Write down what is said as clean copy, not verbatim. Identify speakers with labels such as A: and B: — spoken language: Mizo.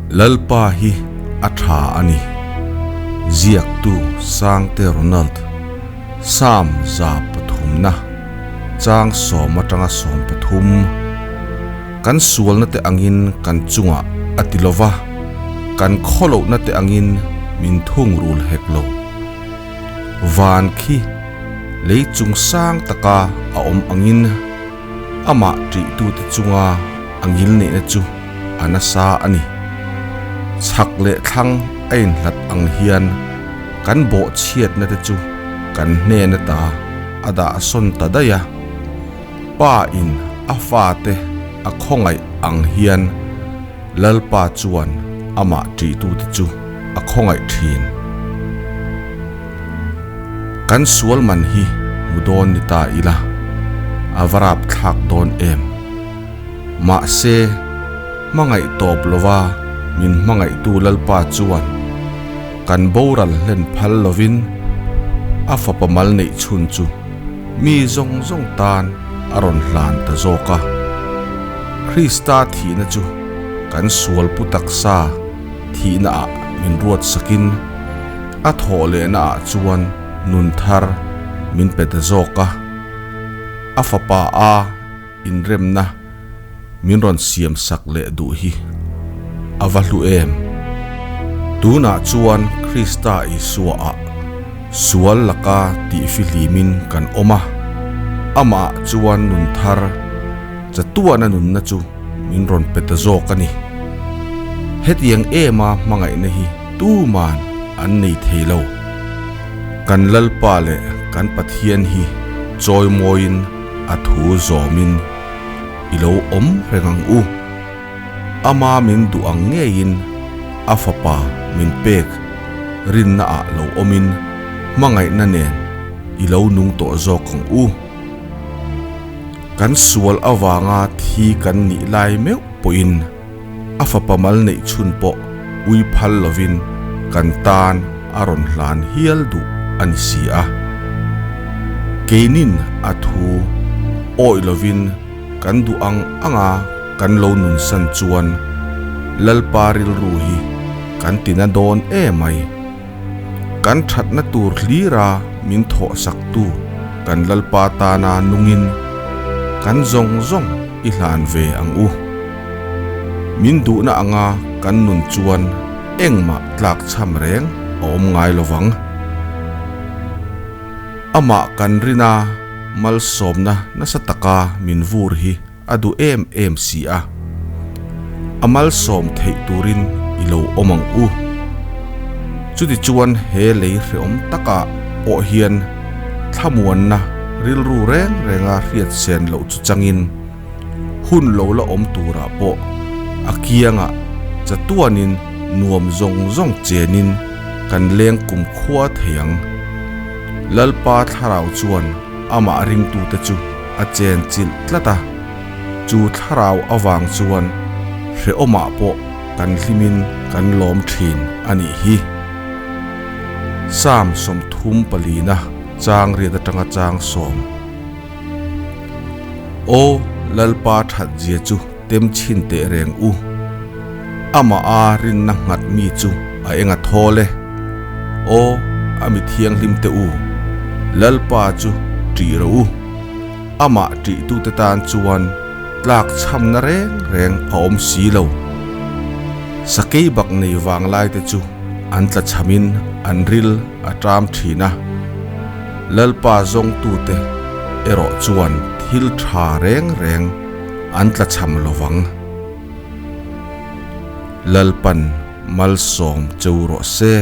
A: Lalpa hi a tha a ni. Ziaktu Sangte Ronald, Psalm 300na, chang sawm atanga 13. Kan sualna te angin kan chungah a ti lova, kan khawlohna te angin min thungrul hek lo. Van khi lei chung sang taka a awm angin amah ṭihtute chunga a ngil neihna chu a nasa a ni. Chhak leh thlang a inhlat ang hian kan bawhchhiatna te chu kan hnen ata a dah sawn ta daih a. Pa in a fate a khawngaih ang hian Lalpa chuan amah ṭihtute chu a khawngaih ṭhin. Kan sual man hi hmu dawn ni ta ila, a va rap thlak dawn em? Mahse, hmangaih tawp lova min hmangaihtu Lalpa chuan kan boral hlen phal lovin a fapa mal neih chhun chu mi zawng zawng tan a rawn hlan ta zawk a. Krista thihna chu kan sual pu taksa thihna ah min ruat sakin a thawh lehna ah chuan nun thar min pe ta zawk a, a fapa a inremna min rawn siam sak leh duh hi a va hlu em? Tunah chuan Krista Isua ah sual laka tihfihlimin kan awm a, amah chuan nun thar chatuana nunna chu min rawn pe ta zawk a ni. Hetiang ema hmangaihna hi tuman an nei thei lo. Kan Lalpa leh kan Pathian hi chawimawiin a thu zawmin i lo awm reng ang u. Ama min duh ang ngeiin a fapa min pek rinna ah lo awmin hmangaihna nen i lo nung tawh zawk ang u. Kan sual avanga thi kan nih lai meuh pawhin a fapa mal neih chhun pawh ui phal lovin kan tan a rawn hlan hial duh a ni si a. Keinin a thu awih lovin kan duh ang anga kan lo nunsan chuan Lalpa rilru hi kan tina dawn emai. Kan thatna tur hlira min thawhsaktu kan Lalpa tana nungin kan zawng zawng i hlan ve ang u. Min duhna anga kan nun chuan engmah tlak chham reng a awm ngai lo vang. Amah kan rina malsawmna nasa taka min vur hi a duh em em si a, a malsawm theih turin i lo awm ang u. Chutichuan he lei hreawm takah pawh hian thlamuanna rilru reng renga hriat sen loh chu changin hun lo la awm turah pawh a kiangah chatuanin nuam zawng zawng chenin kan leng kumkhua thei ang. Lalpa thlarau chuan amah ringtute chu a chen chilh tlat a, chu thlarau avang chuan hrehawmah pawh kan hlimin kan lawm thin a nih hi. Psalm 34 na chang riat atanga chang sawm. Aw Lalpa that zia chu tem chhin teh reng u, amah a rinna nghat mi chu a eng a thawl e. Aw a mi thianghlim te u, Lalpa chu ṭih rawh u. Amah ṭihtute tan chuan tlak chhamna reng reng a awm si lo. Sakei bak nei vang laite chu an tla chhamin an ril a ṭam ṭhin a. Lalpa zawngtute erawh chuan thil ṭha reng reng an tla chham lo vang. Lalpan malsawm cheu rawh se.